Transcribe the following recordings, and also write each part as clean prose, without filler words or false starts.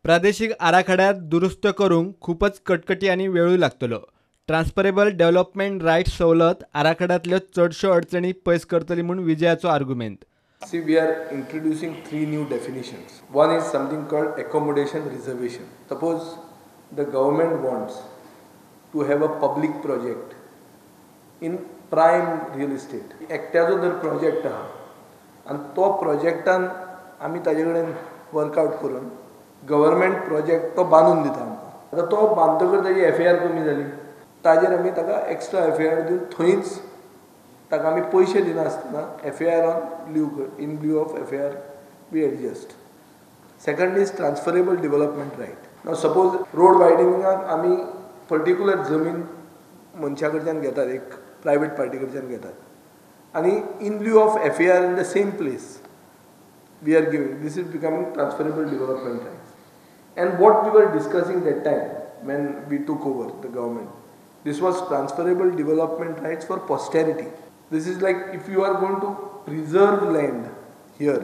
प्रादेशीक आराखड्यात दुरुस्त करूंक खूपच कटकटी आनी वेळूय लागतलो. ट्रान्सफरेबल डेव्हलपमेंट रायट्स सवलत आराखड्यांतल्यो चडश्यो अडचणी पयस करतली म्हूण विजयाचो आर्गुमेंत. See, we are introducing 3 new definitions. One is something called accommodation reservation. Suppose the government wants to have a public project in prime real estate. एकट्याचो जर प्रोजेक्ट आहा आनी तो प्रोजेक्टान आमी ताजे कडेन वर्कआवट करून गव्हर्मेंट प्रोजेक्ट तो बांदून दिता आमकां. आतां तो बांदतकर ताजी एफ ए आर कमी जाली, ताजेर आमी ताका एक्स्ट्रा एफ ए आर दिवन थंयच ताका आमी पयशे दिनासतना FAR on lieu in lieu of FAR we adjust. Second is transferable development right. Now suppose road वायडनिंगाक आमी पर्टिक्युलर जमीन मनशा कडच्यान घेतात, एक प्रायवेट पार्टी कडच्यान घेतात आनी in lieu of FAR in the same place we are giving. This is becoming transferable development rights. And what we were discussing that time when we took over the government, this was transferable development rights for posterity. This is like if you are going to preserve land here,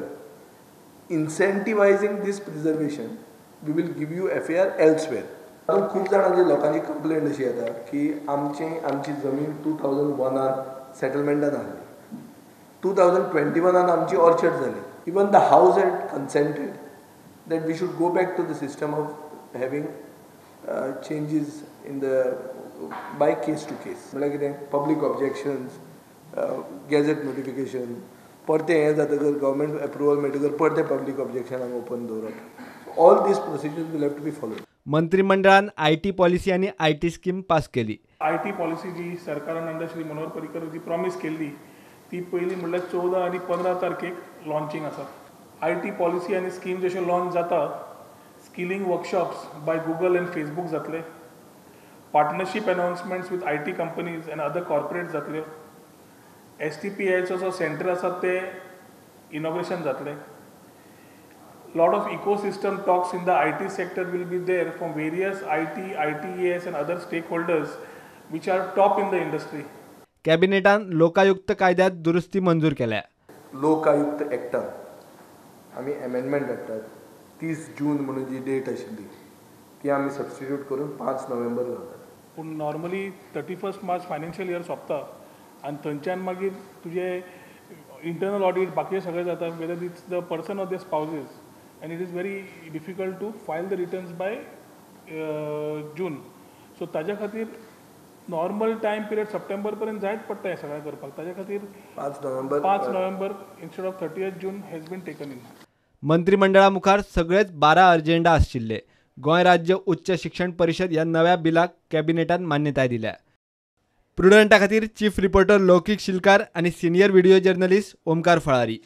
incentivizing this preservation, we will give you FAR elsewhere. आतां खूब जाणांची लोकांची complaint अशी येता की आमची जमीन 2001 सेटलमेंटान आहली, 2021 आमची ऑर्चर्ड जाली. Even the house had consented that we should go back to the system of having changes in the by case to case. म्हणल्यार कितें, पब्लीक ऑब्जेक्शन्स, गॅझेट नोटिफिकेशन, परतें हें जातकर गव्हर्मेंट एप्रुवल मेळटकर परतें पब्लीक ऑब्जेक्शनाक ओपन दवरप. All these procedures will have to be followed. मंत्रिमंडळान IT policy आनी IT scheme pass केली. I T policy जी सरकारान अंडर श्री मनोहर पर्रीकर जी प्रॉमीस केल्ली ती पयली म्हणल्यार 14 आनी 15 तारखेक लॉन्चिंग आसा. I T policy आनी स्कीम जश्यो लॉन्च जाता, skilling workshops by Google and Facebook जातले, partnership announcements with IT companies and other corporate जातल्यो, एस टी पी आयचो जो सेंटर आसा ते इनॉग्रेशन जातलें. Lot of ecosystem talks in the IT sector will be there from various IT, ITES and other stakeholders which are top in the industry. कॅबिनेटान Lokayukta कायद्यात दुरुस्ती मंजूर केल्या. लोकायुक्त एक्टान आमी एमेंडमेंट हाडटात. 30 जून म्हणून जी डेट आशिल्ली ती आमी सबस्टिट्यूट करून 5 नोव्हेंबर घालतात. पूण normally 31 March financial year सोंपता आनी थंयच्यान मागीर तुजें इंटरनल ऑडीट बाकीचें सगळें जाता, whether it's the person or the spouses, and it is very difficult to file the returns by June. So ताज्या खातीर नॉर्मल टायम पिरियड सप्टेंबर पर्यंत जायत पडटा हें सगळें करपाक. ताज्या खातीर 5 नोव्हेंबर. 5 November instead of 30 June has been taken in. मंत्रिमंडळा मुखार सगळेच 12 अजेंडा आशिल्ले. गोंय राज्य उच्च शिक्षण परिशद ह्या नव्या बिलाक कॅबिनेटान मान्यताय दिल्या. प्रुडंटा खातीर चीफ रिपोर्टर लौकीक शिलकार आनी सिनियर व्हिडिओ जर्नलिस्ट ओमकार फळारी.